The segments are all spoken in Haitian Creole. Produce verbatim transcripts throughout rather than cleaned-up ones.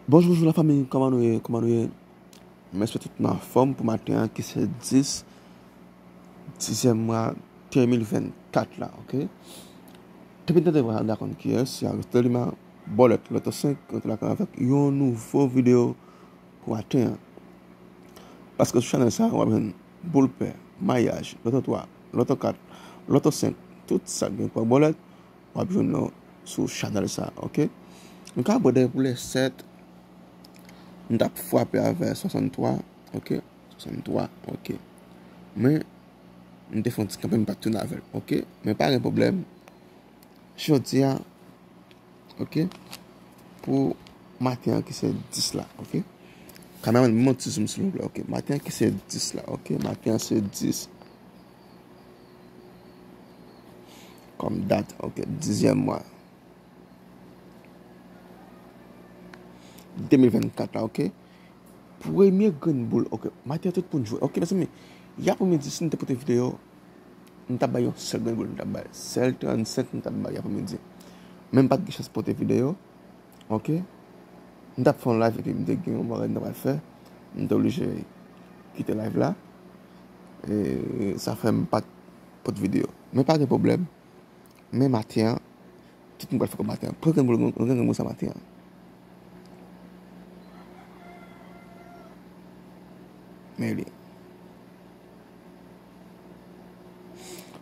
Bonjou, bonjou lafanmi, kòman nou ye? Kòman nou ye? M espere tout nou anfòm pou maten an ki se dis, dizyèm mwa de mil vennkat la, oke? Depi n tande vwa sa, n ta konn kiyès, se Aristote Lima, Bòlèt, Loto senk, rantre lakay avèk yon nouvo videyo pou maten an. Paske sou chanèl sa, w ap jwenn boul pè, mayaj, Loto twa, Loto kat, Loto senk, tout sa k gen pou bòlèt, w ap jwenn yo sou chanèl sa, oke? Nou ka abòde pou lè sèt, m t ap frape avè swasanntwa, oke? Swasanntwa, oke. Men, m te fè yon ti kanpe, m pa t tounen avè l, oke? Men pa gen pwoblèm. Jodi a, oke? Pou maten an ki se dis la, oke? Kameramann, ban m yon ti zoom silvouplè, oke? Maten an ki se dis la, oke? Maten an se dis. Kòm dat, oke, dizyèm mwa de mil vennkat la, oke? Premye grenn boul, oke, maten an tout moun jwe, oke, mezanmi, yè aprèmidi, si n te pote videyo, m t ap bay yon sèl grenn boul, m t ap bay sèl trannsenk, m t ap bay yè aprèmidi. Men m pa t gen chans pote videyo, oke? M t ap fè yon live epi m te gen yon bagay m t ap fè, m te oblije kite live la. E sa fè m pa t pote videyo. Men pa gen pwoblèm. Men maten an, tout moun pral fè kòb maten an. Pran grenn boul, pran grenn boul sa maten an. Men li.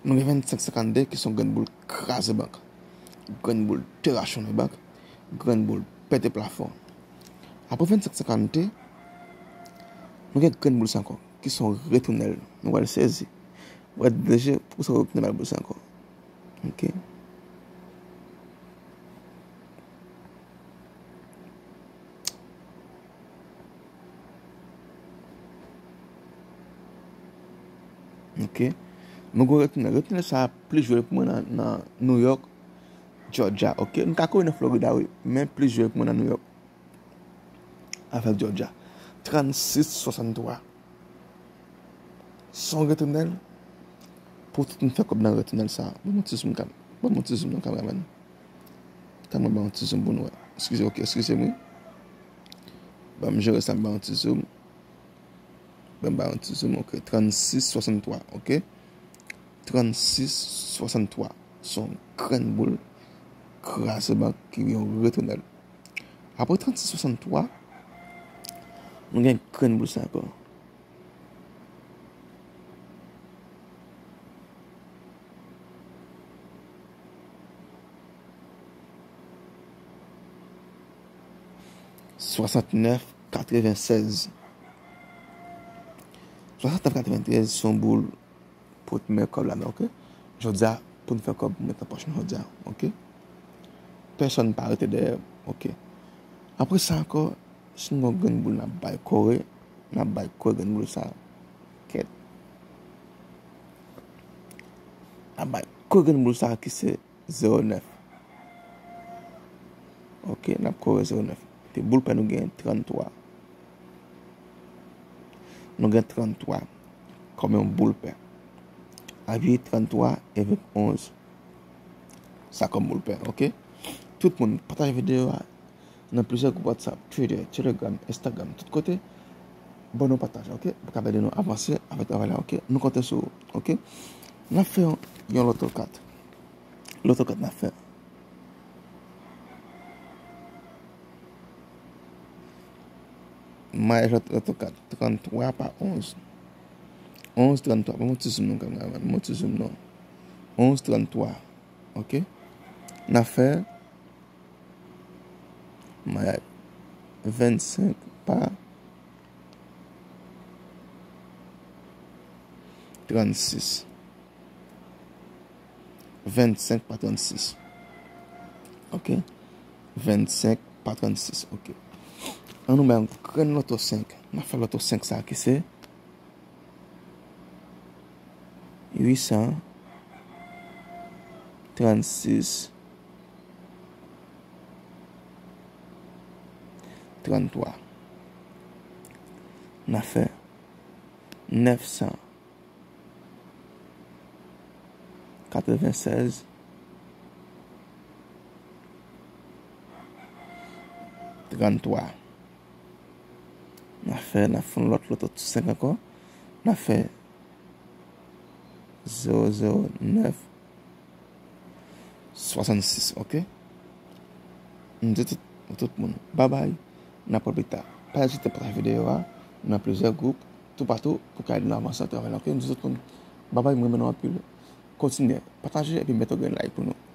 Nou gen vennsenk senkannde ki se yon grenn boul kraze bank. Grenn boul derachonnen bank. Grenn boul pete plafon. Apre vennsenk senkannde, nou gen grenn boul sa ankò, ki se yon retounèl. Nou pral sezi. Ou wè deje, pou sa w ap nan bal boul sa ankò. Oke. Oke. Nou gen retounèl. Retounèl sa a plis jwe pou mwen nan, nan New York, Georgia. Oke. Nou ka kore nan Florida, wi. Men plis jwe pou mwen nan New York. Avèk Georgia. Trannsis swasanntwa. Se yon retounèl. Pou tout moun fè kòb nan retounèl sa. Ban m yon ti zoom, kam-, ban m yon ti zoom non, kameramann. Tan mwen ba yon ti zoom pou nou wè. Eskize, oke, eskize m wi. Ban m jere sa, m ba yon ti zoom. Ban m ba yon ti zoom, oke. Trannsis swasanntwa, oke. Trannsis swasanntwa. Se yon grenn boul kraze bank ki yon retounèl. Apre trannsis swasanntwa, nou gen grenn boul sa ankò. Swasantnèf katrevennsèz. Swasantnèf katrevenntèz se yon boul pou t met kòb ladan, oke? Jodi a, pou n fè kòb, pou n met nan pòch nou jodi a, oke? Pèsonn pa rete dèyè, oke? Apre sa ankò, si nou gen yon grenn boul n ap bay kore, n ap bay kore grenn boul sa. Kèt. N ap bay kore grenn boul sa ki se zewo nèf. Oke, n ap kore zewo nèf. Epi boul pè nou gen tranntwa. Nou gen tranntwa kòm yon boul pè. Apiye tranntwa avèk onz. Sa kòm boul pè, oke? Tout moun, pataje videyo a nan plizyè gwoup WhatsApp, Twitter, Telegram, Instagram, tout kote. Ban nou pataje, oke? Pou kapab ede nou avanse avèk travay la, oke? Nou konte sou ou, oke? N ap fè yon, yon loto kat. Loto kat n ap fè. Mayaj loto kat, tranntwa pa onz. Onz tranntwa. Ban m yon ti zoom non, kameramann. Ban m yon ti zoom non. Onz tranntwa. Oke? N ap fè mayaj vennsenk pa trannsis. Vennsenk pa trannsis. Oke? Vennsenk pa trannsis. Oke. An nou bay yon grenn loto senk. N ap fè loto senk sa ki se uit san trannsis tranntwa. N ap fè nèf san katrevennsèz tranntwa. N a fè, n a fè yon lòt loto senk ankò. N a fè zewo zewo nèf swasannsis, oke? M di tout, tout moun, babay, n ap wè pita. Pa ezite pataje videyo a nan plizyè gwoup, toupatou, pou ka ede n avanse nan travay la, oke? M di tout moun, babay, m renmen nou anpil. Kontinye, pataje epi mete yon grenn like pou nou.